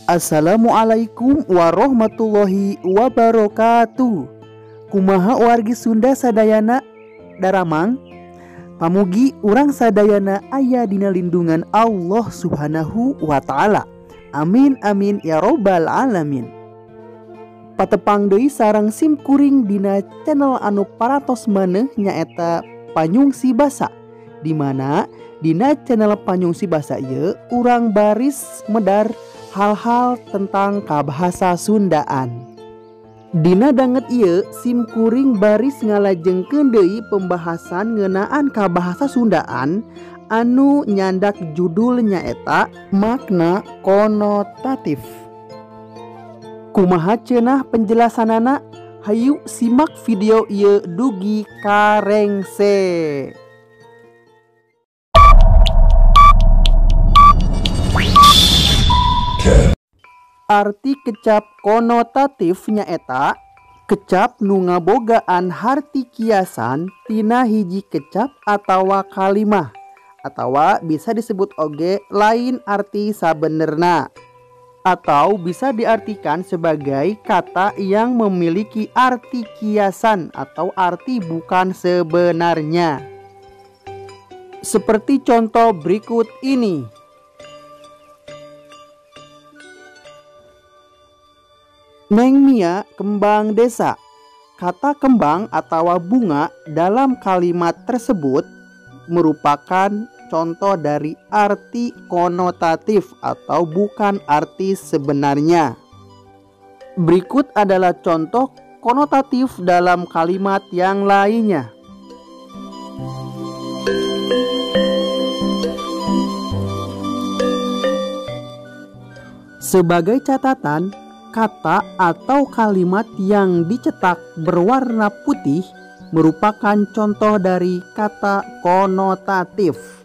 Assalamualaikum warahmatullahi wabarakatuh. Kumaha wargi Sunda sadayana daramang? Pamugi urang sadayana aya dina lindungan Allah Subhanahu wa taala. Amin amin ya robbal alamin. Patepang deui sareng sim kuring dina channel anu paratos maneh nyaeta Panyungsi Basa, dimana dina channel Panyungsi Basa ieu urang baris medar hal-hal tentang kabahasa Sundaan. Dina danget ieu sim kuring baris ngalajengkeun deui pembahasan ngeunaan kabahasa Sundaan anu nyandak judul nyaeta makna konotatif. Kumaha cenah penjelasanana? Hayu simak video ieu dugi karengse. Arti kecap konotatif nyaeta kecap nu ngabogaan harti kiasan tina hiji kecap atawa kalimah, atawa bisa disebut oge lain arti sabenerna, atau bisa diartikan sebagai kata yang memiliki arti kiasan atau arti bukan sebenarnya. Seperti contoh berikut ini. Neng Mia kembang desa. Kata kembang atau bunga dalam kalimat tersebut merupakan contoh dari arti konotatif atau bukan arti sebenarnya. Berikut adalah contoh konotatif dalam kalimat yang lainnya. Sebagai catatan, kata atau kalimat yang dicetak berwarna putih merupakan contoh dari kata konotatif.